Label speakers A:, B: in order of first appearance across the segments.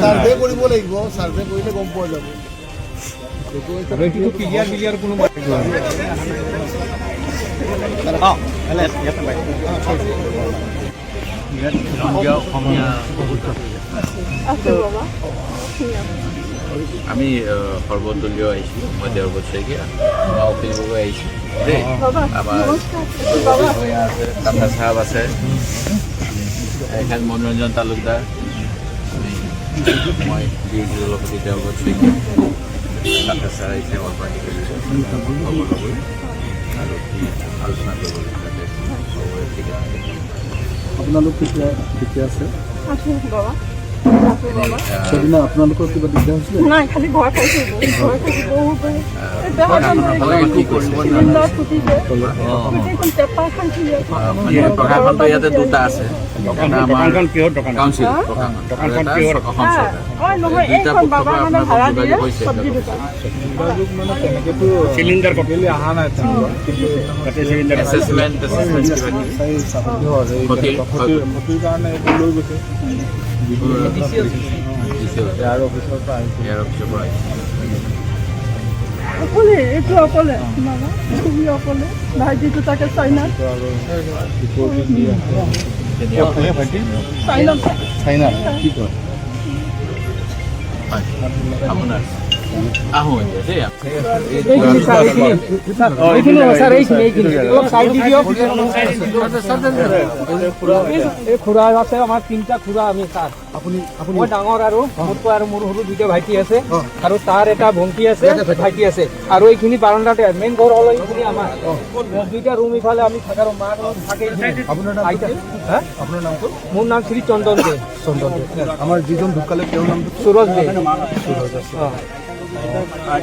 A: Survey কৰিব লাগিব, survey কৰিলে গম পোৱা যাব।
B: আমি সৰ্বদলীয় আহিছিলোঁ। মই দেওব্ৰত শইকীয়া, মই অখিল গগৈ আহিছোঁ দেই। আমাৰ ভূঞা আছে, কাঠা চাহাব আছে, এখান মনোৰঞ্জন তালুকদাৰ, মই বিৰোধী দলপতি দেওব্ৰত শইকীয়া। কাঠা ছাৰ আহিছে অল পাৰ্টি খবৰ ল'বলৈ আৰু কি আলোচনা কৰিবলৈ, যাতে চবৰে ঠিকে থাকে।
C: আপোনালোক কেতিয়া ঠিকে আছে?
D: আছো বাবা, আছো বাবা।
C: সেইদিনা আপোনালোকৰ কিবা দিগদাৰ হৈছিলে?
D: নাই, খালি ভয় খাইছো, বহুত ভয় খাইছো, বহুত ভয়।
B: কি কৰিব?
D: চিলিণ্ডাৰ ফুটিছে, গোটেইখন টেপা খাইছো ইয়াত।
B: মানে প্ৰশাসনটো ইয়াতে দুটা আছে, এটা আমাৰ কাউন্সিল প্ৰশাসন আৰু এটা অসম চৰকাৰ।
D: অ নহয়,
B: দুইটা
D: এইখন
B: পক্ষৰ
D: বাবা
B: পৰা
D: মানে
B: আপোনালোকক
D: ভাড়া
B: যোগাযোগ
D: দিয়ে
B: হৈছে?
D: চব্জি দোকান।
C: যোগাযোগ মানে তেনেকেতো চিলিণ্ডাৰ অহা নাই তেনেকুৱা, কিন্তু
B: এছেচমেণ্ট কিবা কিবি
C: ক্ষতিৰ কাৰণে এইবোৰ লৈ গৈছে। ইয়াৰ অফিচৰ পৰা আহিছে।
B: ইয়াৰ অফিচৰ পৰা আহিছে।
D: অকলে, এইটো অকলে বাবা, খুবই অকলে। ভাইটিটো তাকে চাইনাত।
C: ৰিপৰ্টিং দি আছে।
D: চাইনাত।
C: চাইনা কি কয়?
B: হয়, আপোনাৰ আহোঁ এতিয়া দেই।
E: এইখিনি ছাৰ, এইখিনি এইখিনি অলপ চাইড দি দিয়ক। এই খুৰা আছে, আমাৰ তিনিটা খুৰা আমি ছাৰ।
C: আপুনি আপুনি
E: মই ডাঙৰ আৰু মোতকৈ আৰু মোৰ সৰু দুইটা ভাইটি আছে আৰু তাৰ এটা ভণ্টি আছে, ভাইটি আছে। আৰু এইখিনি বাৰাণ্ডাতে মেইন ঘৰ হ'ল এইখিনি আমাৰ দুইটা ৰুম, ইফালে আমি থাকাৰ মা থাকে এইখিনি।
C: আপোনাৰ নামটো
E: আইতা
C: কি?
E: হা?
C: আপোনাৰ নামটো?
E: মোৰ নাম শ্ৰী চন্দন দে।
C: চন্দন দে। আমাৰ যিজন ঢুকালে তেওঁৰ নামটো কি?
E: সুৰজ দে।
C: সুৰজ আছে।
E: অ।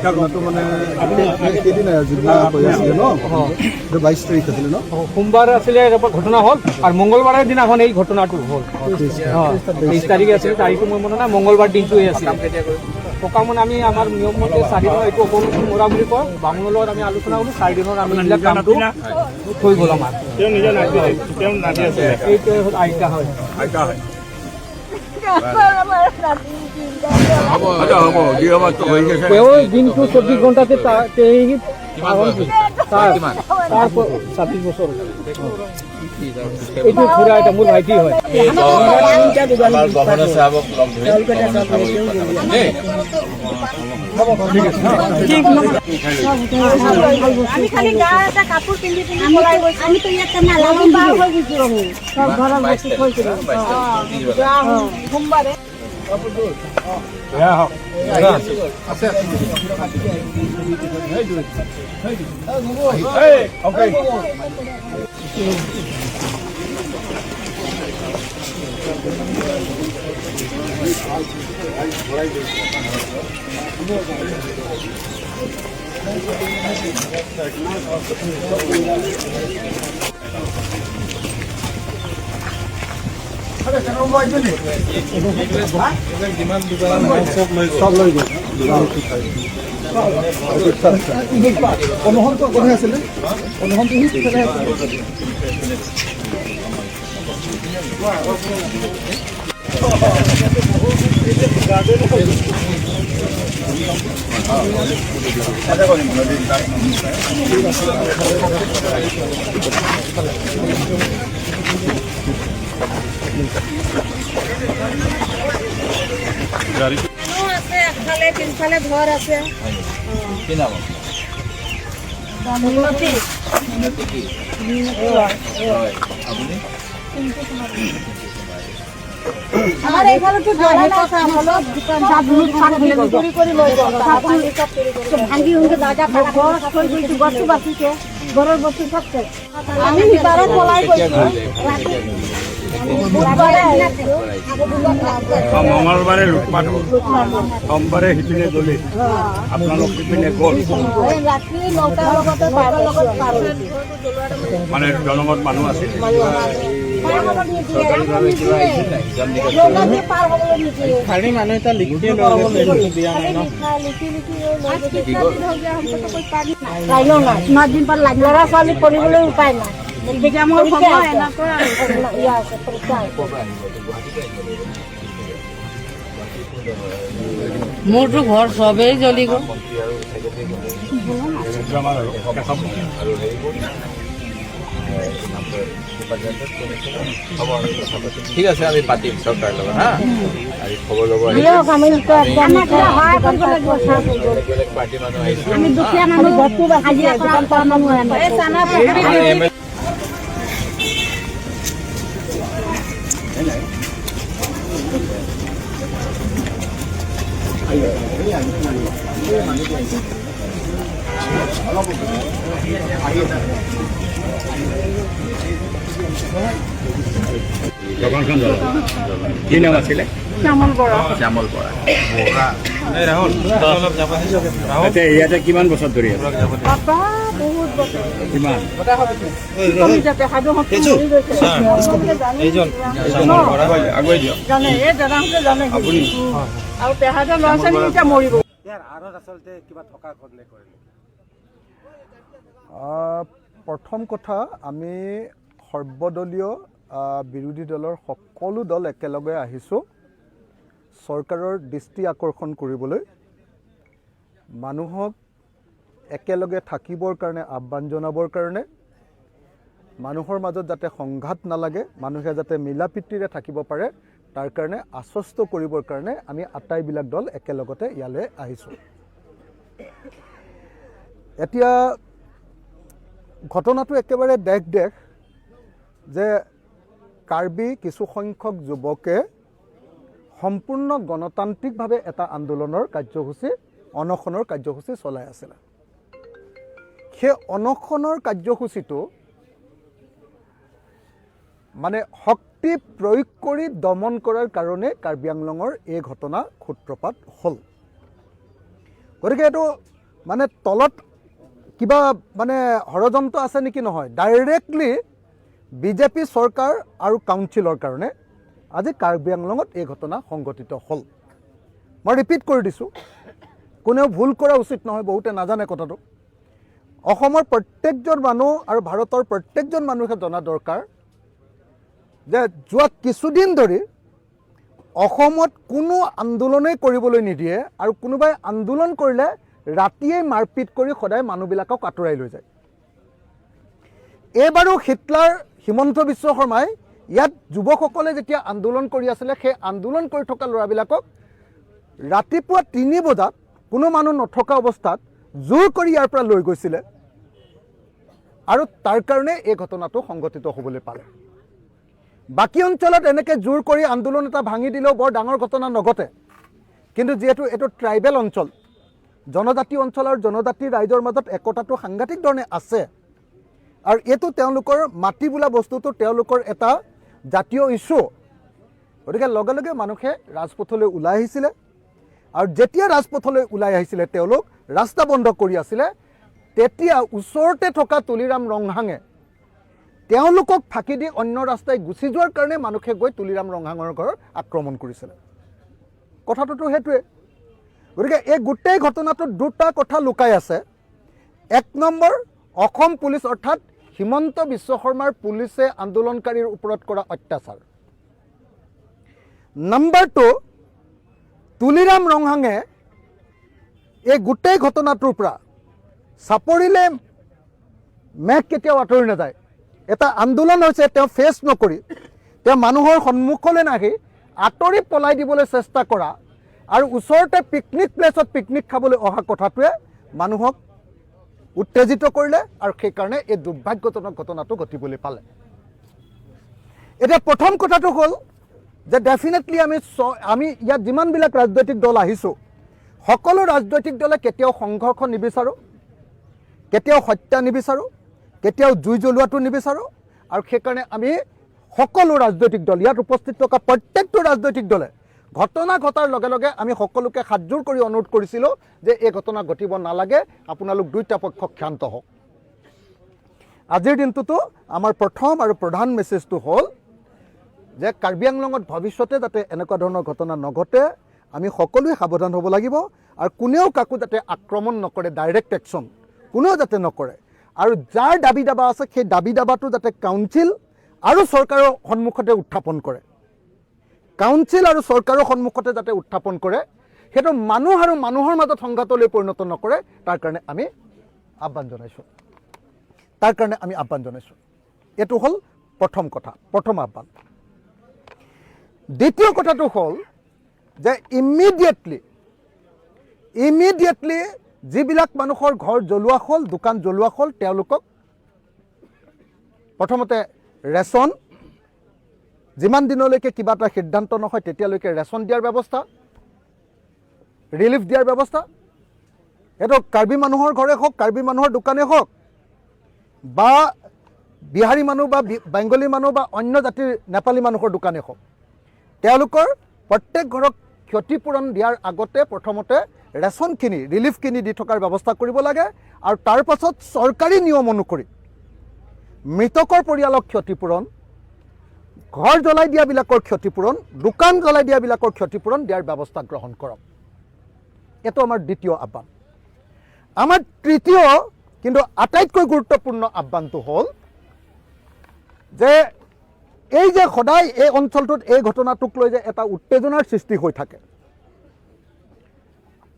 C: ঘটনাটো মানে সেইদিনা যিদিনা কৈ আছিলে ন, এইটো 22 তাৰিখ আছিলে ন?
E: সোমবাৰ আছিলে ঘটনা হ'ল আৰু মংগলবাৰৰ দিনাখন এই ঘটনাটো হ'ল। 23 তাৰিখ আছিলে, তাৰিখটো মোৰ মনত নাই, মংগলবাৰ দিনটোৱে আছিলে। সকাম মানে আমি আমাৰ নিয়ম মতে চাৰিদিনৰ এইটো অপমৃত্যু মৰা বুলি কয়, বামুণৰ লগত আমি আলোচনা কৰোঁ, চাৰিদিনৰ আমি এইবিলাক কামটো হৈ গ'ল আমাৰ। এইটোৱে হ'ল আইতা হয়। তেওঁ দিনটো 24 ঘণ্টাতে
B: কিমান বয়স?
E: তাৰ
B: কিমান?
E: তাৰ 26 বছৰ। এইটো খুৰা, এটা মোৰ ভাইটি হয়।
B: আমাৰ গভৰ্ণৰ চাহাবক লগ ধৰি গভৰ্ণৰ চাহাবক কথা পাতিম দেই।
D: আমি খালি গা এটা কাপোৰ পিন্ধি পিন্ধি পলাই গৈছো।
F: আমি তো ইয়াতে নালাগে
D: পাৰ হৈ গৈছো আমি।
F: সব ঘৰৰ
B: 22
F: বস্তু
B: তাৰিখ,
F: থৈছিলো।
B: 22 তাৰিখ, পিছবেলা।
D: সোমবাৰে।
C: চব লৈ গ'ল। অনুসনটো কোনে আছিলে? অনুসনটো সি কোনে আছিলে?
F: মানুহ আছে আগফালে, পিছফালে ঘৰ আছে।
B: কি নাম?
F: উন্নতি।
B: মিনতি কি হয়? আপুনি?
F: আমাৰ এইফালেতো দলান আছে, চুৰি কৰি লৈ গ'ল, ভাঙি ভাঙি দৰ্জা গছ থৈ গৈছো, গছো বাচিছে, ঘৰৰ বস্তু চব শেষ।
D: আমি সিপাৰত পলাই
B: কেতিয়া
D: গৈছো।
B: ঘূৰিলে? কেতিয়া ঘূৰিলে?
G: মঙলবাৰে লুটপাত হ'ল, সোমবাৰে সিপিনে গ'লে আপোনালোক সিপিনে গ'ল?
F: ৰাতি 9টাৰ লগতে পাৰ লগত পাৰ হৈছো।
G: মানে দলঙত মানুহ আছিল?
F: পাৰ হ'বলৈ নিদিয়ে।
B: চৰকাৰীভাৱে কিবা আহিছে নাই, হিচাপ নিকাচ?
F: নদী পাৰ হ'বলৈ নিদিয়ে।
E: খালি মানুহ এটা লিখিয়ে লৈ গৈছে, দিয়া নাই ন।
F: লিখি লিখি লৈ গৈছে।
B: কি গ'ল?
F: লাইনো নাই, ইমান দিন পৰা লাইন, ল'ৰা ছোৱালী পঢ়িবলৈ উপায় নাই।
D: এক্সামৰ সময় এনেকুৱা।
F: ইয়া আছে, পৰীক্ষা আছে।
B: ক'ৰ পৰা আহিব? গুৱাহাটীতে আহিব লাগিব।
H: মোৰতো ঘৰ চবেই জ্বলি গ'ল।
B: মন্ত্ৰী আৰু ছেক্ৰেটাৰী আৰু হেৰি কোন? হ'ব, আমি কথা পাতিম। ঠিক আছে, আমি পাতিম চৰকাৰৰ লগত। হা, আজি খবৰ ল'ব আহিছোঁ।
F: দিয়ক, আমি একদম সহায় কৰিব লাগিব ছাৰ।
B: বেলেগ বেলেগ পাৰ্টীৰ মানুহ আহিছোঁ।
F: আমি দুখীয়া মানুহ, হাজিৰা কৰা কৰা মানুহ আমি।
B: আমাৰ এম এল
G: দোকানখন জ্বলালে। কি নাম আছিলে?
D: শ্যামল বৰা।
B: শ্যামল বৰা।
G: আচ্ছা, ইয়াতে কিমান বছৰ ধৰি আছে?
D: বাবা, বহুত বছৰ।
G: কিমান?
D: কমি যাতে সাধুহঁত মৰি গৈছে।
E: এইজন
G: আগুৱাই দিয়ক।
D: জানে, এই দাদাহঁতে জানে আৰু পেহাদৰ ল'ৰা ছোৱালী এতিয়া মৰিব।
C: প্ৰথম কথা, আমি সৰ্বদলীয় বিৰোধী দলৰ সকলো দল একেলগে আহিছোঁ চৰকাৰৰ দৃষ্টি আকৰ্ষণ কৰিবলৈ, মানুহক একেলগে থাকিবৰ কাৰণে আহ্বান জনাবৰ কাৰণে, মানুহৰ মাজত যাতে সংঘাত নালাগে, মানুহে যাতে মিলা প্ৰীতিৰে থাকিব পাৰে তাৰ কাৰণে আশ্বস্ত কৰিবৰ কাৰণে আমি আটাইবিলাক দল একেলগতে ইয়ালৈ আহিছোঁ। এতিয়া ঘটনাটো একেবাৰে দেখ দেখ যে কাৰ্বি কিছুসংখ্যক যুৱকে সম্পূৰ্ণ গণতান্ত্ৰিকভাৱে এটা আন্দোলনৰ কাৰ্যসূচী, অনশনৰ কাৰ্যসূচী চলাই আছিলে। সেই অনশনৰ কাৰ্যসূচীটো মানে শক্তি প্ৰয়োগ কৰি দমন কৰাৰ কাৰণে কাৰ্বি আংলঙৰ এই ঘটনা সূত্ৰপাত হ'ল। গতিকে এইটো মানে তলত কিবা মানে ষড়যন্ত্ৰ আছে নেকি? নহয়, ডাইৰেক্টলি বিজেপি চৰকাৰ আৰু কাউন্সিলৰ কাৰণে আজি কাৰ্বি আংলঙত এই ঘটনা সংঘটিত হ'ল। মই ৰিপিট কৰি দিছোঁ, কোনেও ভুল কৰা উচিত নহয়, বহুতে নাজানে কথাটো। অসমৰ প্ৰত্যেকজন মানুহ আৰু ভাৰতৰ প্ৰত্যেকজন মানুহে জনা দৰকাৰ যে যোৱা কিছুদিন ধৰি অসমত কোনো আন্দোলনেই কৰিবলৈ নিদিয়ে আৰু কোনোবাই আন্দোলন কৰিলে ৰাতিয়েই মাৰপিট কৰি সদায় মানুহবিলাকক আঁতৰাই লৈ যায়। এইবাৰো হিটলাৰ হিমন্ত বিশ্ব শৰ্মাই ইয়াত যুৱকসকলে যেতিয়া আন্দোলন কৰি আছিলে, সেই আন্দোলন কৰি থকা ল'ৰাবিলাকক ৰাতিপুৱা 3 বজাত কোনো মানুহ নথকা অৱস্থাত জোৰ কৰি ইয়াৰ পৰা লৈ গৈছিলে আৰু তাৰ কাৰণে এই ঘটনাটো সংঘটিত হ'বলৈ পালে। বাকী অঞ্চলত এনেকৈ জোৰ কৰি আন্দোলন এটা ভাঙি দিলেও বৰ ডাঙৰ ঘটনা নঘটে। কিন্তু যিহেতু এইটো ট্ৰাইবেল অঞ্চল, জনজাতি অঞ্চল আৰু জনজাতি ৰাইজৰ মাজত একতাটো সাংঘাতিক ধৰণে আছে আৰু এইটো তেওঁলোকৰ মাটি বোলা বস্তুটো তেওঁলোকৰ এটা জাতীয় ইছ্যু। গতিকে লগে লগে মানুহে ৰাজপথলৈ ওলাই আহিছিলে আৰু যেতিয়া ৰাজপথলৈ ওলাই আহিছিলে, তেওঁলোক ৰাস্তা বন্ধ কৰি আছিলে, তেতিয়া ওচৰতে থকা তুলিৰাম ৰংহাঙে তেওঁলোকক ফাঁকি দি অন্য ৰাস্তাই গুচি যোৱাৰ কাৰণে মানুহে গৈ তুলিৰাম ৰংহাঙৰ ঘৰত আক্ৰমণ কৰিছিলে। কথাটোতো সেইটোৱে। গতিকে এই গোটেই ঘটনাটোত দুটা কথা লুকাই আছে। এক নম্বৰ, অসম পুলিচ অৰ্থাৎ হিমন্ত বিশ্ব শৰ্মাৰ পুলিচে আন্দোলনকাৰীৰ ওপৰত কৰা অত্যাচাৰ। নম্বৰ 2, তুলিৰাম ৰংহাঙে এই গোটেই ঘটনাটোৰ পৰা চাপৰিলে মেঘ কেতিয়াও আঁতৰি নাযায়। এটা আন্দোলন হৈছে, তেওঁ ফেচ নকৰি, তেওঁ মানুহৰ সন্মুখলৈ নাহি আঁতৰি পলাই দিবলৈ চেষ্টা কৰা আৰু ওচৰতে পিকনিক প্লেচত পিকনিক খাবলৈ অহা কথাটোৱে মানুহক উত্তেজিত কৰিলে আৰু সেইকাৰণে এই দুৰ্ভাগ্যজনক ঘটনাটো ঘটিবলৈ পালে। এতিয়া প্ৰথম কথাটো হ'ল যে ডেফিনেটলি আমি ইয়াত যিমানবিলাক ৰাজনৈতিক দল আহিছোঁ, সকলো ৰাজনৈতিক দলে কেতিয়াও সংঘৰ্ষ নিবিচাৰোঁ, কেতিয়াও হত্যা নিবিচাৰোঁ, কেতিয়াও জুই জ্বলোৱাটো নিবিচাৰোঁ। আৰু সেইকাৰণে আমি সকলো ৰাজনৈতিক দল, ইয়াত উপস্থিত থকা প্ৰত্যেকটো ৰাজনৈতিক দলে ঘটনা ঘটাৰ লগে লগে আমি সকলোকে হাতযোৰ কৰি অনুৰোধ কৰিছিলোঁ যে এই ঘটনা ঘটিব নালাগে, আপোনালোক দুয়োটা পক্ষ ক্ষান্ত হওক। আজিৰ দিনটোতো আমাৰ প্ৰথম আৰু প্ৰধান মেছেজটো হ'ল যে কাৰ্বি আংলঙত ভৱিষ্যতে যাতে এনেকুৱা ধৰণৰ ঘটনা নঘটে, আমি সকলোৱে সাৱধান হ'ব লাগিব আৰু কোনেও কাকো যাতে আক্ৰমণ নকৰে, ডাইৰেক্ট একশ্যন কোনেও যাতে নকৰে, আৰু যাৰ দাবী দাবা আছে সেই দাবী দাবাটো যাতে কাউন্সিল আৰু চৰকাৰৰ সন্মুখতে উত্থাপন কৰে, কাউন্সিল আৰু চৰকাৰৰ সন্মুখতে যাতে উত্থাপন কৰে, সেইটো মানুহ আৰু মানুহৰ মাজত সংঘাতলৈ পৰিণত নকৰে, তাৰ কাৰণে আমি আহ্বান জনাইছোঁ, তাৰ কাৰণে আমি আহ্বান জনাইছোঁ। এইটো হ'ল প্ৰথম কথা, প্ৰথম আহ্বান। দ্বিতীয় কথাটো হ'ল যে ইমিডিয়েটলি যিবিলাক মানুহৰ ঘৰ জ্বলোৱা হ'ল, দোকান জ্বলোৱা হ'ল, তেওঁলোকক প্ৰথমতে ৰেচন, যিমান দিনলৈকে কিবা এটা সিদ্ধান্ত নহয় তেতিয়ালৈকে ৰেচন দিয়াৰ ব্যৱস্থা, ৰিলিফ দিয়াৰ ব্যৱস্থা। এইটো কাৰ্বি মানুহৰ ঘৰে হওক, কাৰ্বি মানুহৰ দোকানেই হওক, বা বিহাৰী মানুহ বা বেংগলী মানুহ বা অন্য জাতিৰ নেপালী মানুহৰ দোকানেই হওক, তেওঁলোকৰ প্ৰত্যেক ঘৰক ক্ষতিপূৰণ দিয়াৰ আগতে প্ৰথমতে ৰেচনখিনি, ৰিলিফখিনি দি থকাৰ ব্যৱস্থা কৰিব লাগে, আৰু তাৰ পাছত চৰকাৰী নিয়ম অনুসৰি মৃতকৰ পৰিয়ালক ক্ষতিপূৰণ, ঘৰ জ্বলাই দিয়াবিলাকৰ ক্ষতিপূৰণ, দোকান জ্বলাই দিয়াবিলাকৰ ক্ষতিপূৰণ দিয়াৰ ব্যৱস্থা গ্ৰহণ কৰক। এইটো আমাৰ দ্বিতীয় আহ্বান। আমাৰ তৃতীয় কিন্তু আটাইতকৈ গুৰুত্বপূৰ্ণ আহ্বানটো হ'ল যে এই যে সদায় এই অঞ্চলটোত এই ঘটনাটোক লৈ যে এটা উত্তেজনাৰ সৃষ্টি হৈ থাকে,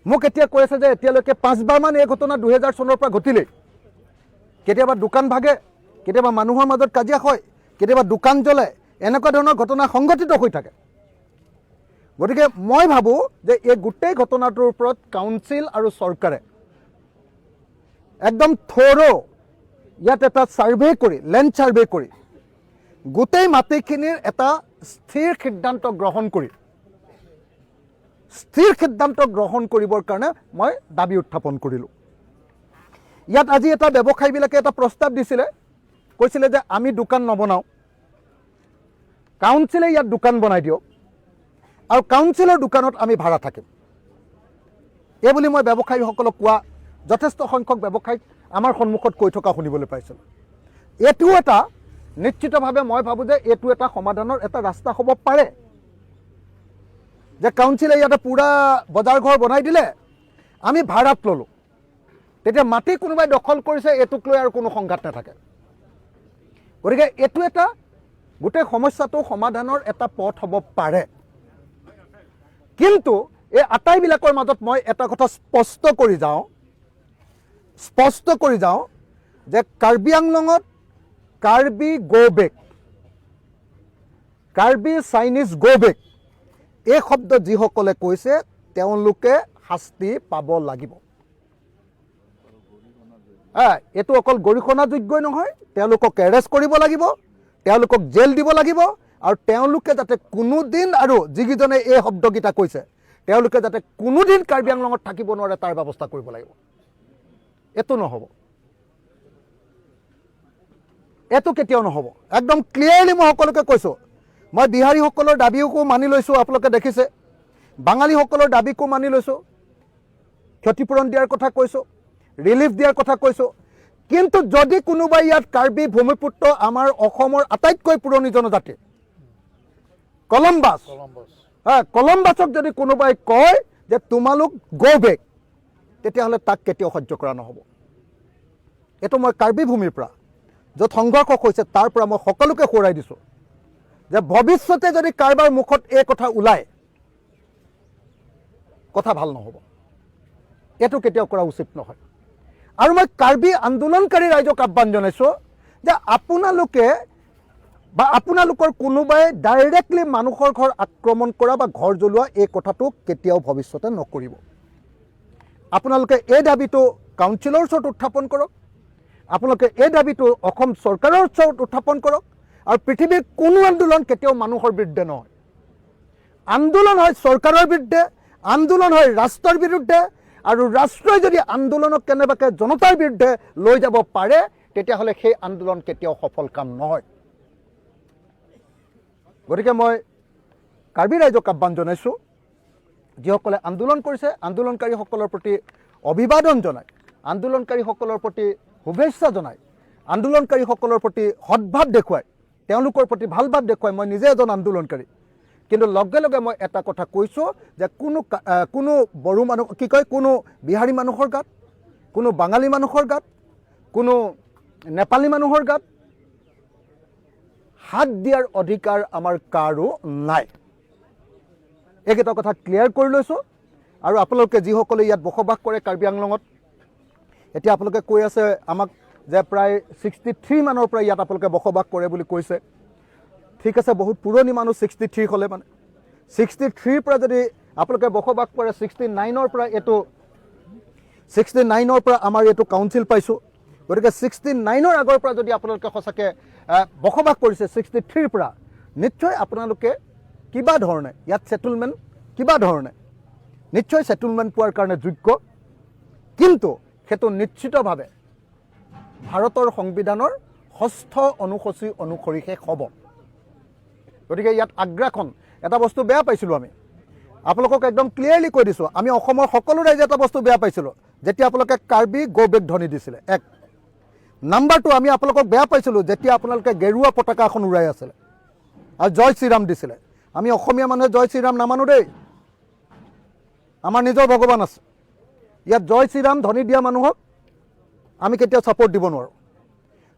C: মোক এতিয়া কৈ আছে যে এতিয়ালৈকে 5বাৰমান এই ঘটনা 2000 চনৰ পৰা ঘটিলেই। কেতিয়াবা দোকান ভাগে, কেতিয়াবা মানুহৰ মাজত কাজিয়া হয়, কেতিয়াবা দোকান জ্বলে, এনেকুৱা ধৰণৰ ঘটনা সংঘটিত হৈ থাকে। গতিকে মই ভাবোঁ যে এই গোটেই ঘটনাটোৰ ওপৰত কাউন্সিল আৰু চৰকাৰে একদম থৰ' ইয়াত এটা ছাৰ্ভে কৰি, লেণ্ড ছাৰ্ভে কৰি গোটেই মাটিখিনিৰ এটা স্থিৰ সিদ্ধান্ত গ্ৰহণ কৰি, স্থিৰ সিদ্ধান্ত গ্ৰহণ কৰিবৰ কাৰণে মই দাবী উত্থাপন কৰিলোঁ। ইয়াত আজি এটা ব্যৱসায়ীবিলাকে এটা প্ৰস্তাৱ দিছিলে, কৈছিলে যে আমি দোকান নবনাওঁ, কাউন্সিলে ইয়াত দোকান বনাই দিয়ক আৰু কাউন্সিলৰ দোকানত আমি ভাড়া থাকিম। এই বুলি মই ব্যৱসায়ীসকলক কোৱা, যথেষ্ট সংখ্যক ব্যৱসায়ীক আমাৰ সন্মুখত কৈ থকা শুনিবলৈ পাইছিলোঁ। এইটো এটা নিশ্চিতভাৱে মই ভাবোঁ যে এইটো এটা সমাধানৰ এটা ৰাস্তা হ'ব পাৰে যে কাউন্সিলে ইয়াতে পূৰা বজাৰ ঘৰ বনাই দিলে, আমি ভাড়াত ল'লোঁ, তেতিয়া মাটি কোনোবাই দখল কৰিছে এইটোক লৈ আৰু কোনো সংঘাত নাথাকে। গতিকে এইটো এটা গোটেই সমস্যাটো সমাধানৰ এটা পথ হ'ব পাৰে। কিন্তু এই আটাইবিলাকৰ মাজত মই এটা কথা স্পষ্ট কৰি যাওঁ যে Karbi আংলঙত Karbi go back, Karbi Chinese go back এই শব্দ যিসকলে কৈছে তেওঁলোকে শাস্তি পাব লাগিব। এইটো অকল গৰিহণাযোগ্যই নহয়, তেওঁলোকক এৰেষ্ট কৰিব লাগিব, তেওঁলোকক জেল দিব লাগিব, আৰু তেওঁলোকে যাতে কোনোদিন আৰু যিকেইজনে এই শব্দকেইটা কৈছে তেওঁলোকে যাতে কোনোদিন কাৰ্বি আংলঙত থাকিব নোৱাৰে তাৰ ব্যৱস্থা কৰিব লাগিব। এইটো নহ'ব, এইটো কেতিয়াও নহ'ব। একদম ক্লিয়াৰলি মই সকলোকে কৈছোঁ, মই বিহাৰীসকলৰ দাবীকো মানি লৈছোঁ, আপোনালোকে দেখিছে, বাঙালীসকলৰ দাবীকো মানি লৈছোঁ, ক্ষতিপূৰণ দিয়াৰ কথা কৈছোঁ, ৰিলিফ দিয়াৰ কথা কৈছোঁ। কিন্তু যদি কোনোবাই ইয়াত কাৰ্বি ভূমিপুত্ৰ, আমাৰ অসমৰ আটাইতকৈ পুৰণি জনজাতি কলম্বাছ, হা, কলম্বাছক যদি কোনোবাই কয় যে তোমালোক গ' বেক, তেতিয়াহ'লে তাক কেতিয়াও সহ্য কৰা নহ'ব। এইটো মই কাৰ্বি ভূমিৰ পৰা য'ত সংঘৰ্ষ হৈছে তাৰ পৰা মই সকলোকে সোঁৱৰাই দিছোঁ যে ভৱিষ্যতে যদি কাৰোবাৰ মুখত এই কথা ওলায়, কথা ভাল নহ'ব। এইটো কেতিয়াও কৰা উচিত নহয়। আৰু মই কাৰ্বি আন্দোলনকাৰী ৰাইজক আহ্বান জনাইছোঁ যে আপোনালোকে বা আপোনালোকৰ কোনোবাই ডাইৰেক্টলি মানুহৰ ঘৰ আক্ৰমণ কৰা বা ঘৰ জ্বলোৱা এই কথাটো কেতিয়াও ভৱিষ্যতে নকৰিব। আপোনালোকে এই দাবীটো কাউন্সিলৰ ওচৰত উত্থাপন কৰক, আপোনালোকে এই দাবীটো অসম চৰকাৰৰ ওচৰত উত্থাপন কৰক। আৰু পৃথিৱীৰ কোনো আন্দোলন কেতিয়াও মানুহৰ বিৰুদ্ধে নহয়। আন্দোলন হয় চৰকাৰৰ বিৰুদ্ধে, আন্দোলন হয় ৰাষ্ট্ৰৰ বিৰুদ্ধে। আৰু ৰাষ্ট্ৰই যদি আন্দোলনক কেনেবাকৈ জনতাৰ বিৰুদ্ধে লৈ যাব পাৰে, তেতিয়াহ'লে সেই আন্দোলন কেতিয়াও সফল কাম নহয়। গতিকে মই কাৰ্বি ৰাইজক আহ্বান জনাইছোঁ, যিসকলে আন্দোলন কৰিছে, আন্দোলনকাৰীসকলৰ প্ৰতি অভিবাদন জনাই, আন্দোলনকাৰীসকলৰ প্ৰতি শুভেচ্ছা জনাই, আন্দোলনকাৰীসকলৰ প্ৰতি সদ্ভাৱ দেখুৱাই তেওঁলোকৰ প্ৰতি ভাল ভাৱ দেখুৱাই মই নিজে এজন আন্দোলনকাৰী। কিন্তু লগে লগে মই এটা কথা কৈছোঁ যে কোনো বড়ো মানুহ কি কয়, কোনো বিহাৰী মানুহৰ গাত, কোনো বাঙালী মানুহৰ গাত, কোনো নেপালী মানুহৰ গাত হাত দিয়াৰ অধিকাৰ আমাৰ কাৰো নাই। এইকেইটা কথা ক্লিয়াৰ কৰি লৈছোঁ। আৰু আপোনালোকে যিসকলে ইয়াত বসবাস কৰে কাৰ্বি আংলঙত, এতিয়া আপোনালোকে কৈ আছে আমাক যে প্ৰায় 63 মানৰ পৰা ইয়াত আপোনালোকে বসবাস কৰে বুলি কৈছে। ঠিক আছে, বহুত পুৰণি মানুহ 63 হ'লে, মানে 63ৰ পৰা যদি আপোনালোকে বসবাস কৰে, 69ৰ পৰা এইটো, 69ৰ পৰা আমাৰ এইটো কাউন্সিল পাইছোঁ। গতিকে 69ৰ আগৰ পৰা যদি আপোনালোকে সঁচাকৈ বসবাস কৰিছে 63ৰ পৰা, নিশ্চয় আপোনালোকে কিবা ধৰণে ইয়াত ছেটেলমেণ্ট, কিবা ধৰণে নিশ্চয় ছেটেলমেণ্ট পোৱাৰ কাৰণে যোগ্য। কিন্তু সেইটো নিশ্চিতভাৱে ভাৰতৰ সংবিধানৰ ষষ্ঠ অনুসূচী অনুসৰিহে হ'ব। গতিকে ইয়াত আগ্ৰাসন এটা বস্তু বেয়া পাইছিলোঁ আমি, আপোনালোকক একদম ক্লিয়াৰলি কৈ দিছোঁ, আমি অসমৰ সকলো ৰাইজে এটা বস্তু বেয়া পাইছিলোঁ যেতিয়া আপোনালোকে কাৰ্বি গ' বেক ধ্বনি দিছিলে। এক নাম্বাৰটো, আমি আপোনালোকক বেয়া পাইছিলোঁ যেতিয়া আপোনালোকে গেৰুৱা পতাকা এখন উৰাই আছিলে আৰু জয় শ্ৰীৰাম দিছিলে। আমি অসমীয়া মানুহে জয় শ্ৰীৰাম নামানো দেই, আমাৰ নিজৰ ভগৱান আছে। ইয়াত জয় শ্ৰীৰাম ধ্বনি দিয়া মানুহক আমি কেতিয়াও ছাপৰ্ট দিব নোৱাৰোঁ।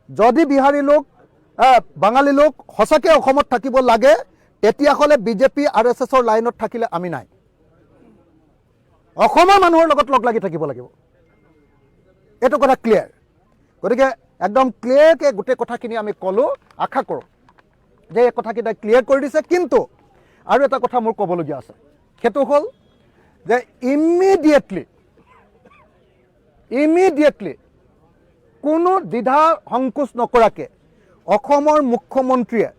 C: যদি বিহাৰী লোক, বাঙালী লোক সঁচাকৈ অসমত থাকিব লাগে, তেতিয়াহ'লে বিজেপি আৰএছএছৰ লাইনত থাকিলে আমি নাই, অসমৰ মানুহৰ লগত লগ লাগি থাকিব লাগিব। এইটো কথা ক্লিয়াৰ। গতিকে একদম ক্লিয়াৰকৈ গোটেই কথাখিনি আমি ক'লোঁ। আশা কৰোঁ যে এই কথাকেইটা ক্লিয়াৰ কৰি দিছে। কিন্তু আৰু এটা কথা মোৰ ক'বলগীয়া আছে, সেইটো হ'ল যে ইমিডিয়েটলি কোনো দ্বিধা সংকোচ নকৰাকৈ অসমৰ মুখ্যমন্ত্ৰীয়ে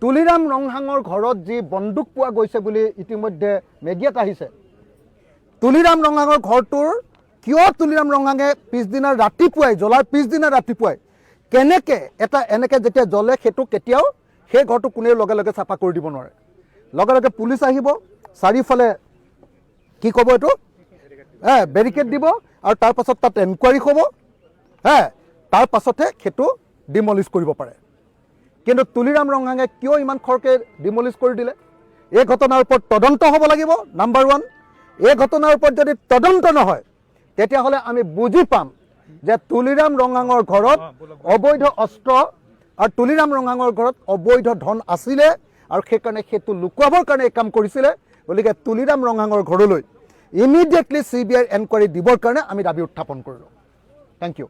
C: তুলিৰাম ৰংহাঙৰ ঘৰত যি বন্দুক পোৱা গৈছে বুলি ইতিমধ্যে মিডিয়াত আহিছে, তুলিৰাম ৰংহাঙৰ ঘৰটোৰ কিয় তুলিৰাম ৰংহাঙে পিছদিনা ৰাতিপুৱাই, জ্বলাৰ পিছদিনা ৰাতিপুৱাই কেনেকৈ এটা এনেকৈ যেতিয়া জ্বলে, সেইটো কেতিয়াও সেই ঘৰটো কোনেও লগে লগে চাফা কৰি দিব নোৱাৰে। লগে লগে পুলিচ আহিব, চাৰিওফালে কি ক'ব এইটো বেৰিকেড দিব আৰু তাৰপাছত তাত এনকুৱাৰী হ'ব, তাৰ পাছতহে সেইটো ডিমলিছ কৰিব পাৰে। কিন্তু তুলিৰাম ৰংহাঙে কিয় ইমান খৰকৈ ডিমলিছ কৰি দিলে? এই ঘটনাৰ ওপৰত তদন্ত হ'ব লাগিব, নাম্বাৰ 1। এই ঘটনাৰ ওপৰত যদি তদন্ত নহয়, তেতিয়াহ'লে আমি বুজি পাম যে তুলিৰাম ৰংহাঙৰ ঘৰত অবৈধ অস্ত্ৰ আৰু তুলিৰাম ৰংহাঙৰ ঘৰত অবৈধ ধন আছিলে আৰু সেইকাৰণে সেইটো লুকুৱাবৰ কাৰণে এই কাম কৰিছিলে। গতিকে তুলিৰাম ৰংহাঙৰ ঘৰলৈ ইমিডিয়েটলি চিবিআইৰ এনকুৱাৰী দিবৰ কাৰণে আমি দাবী উত্থাপন কৰিলোঁ। Thank U.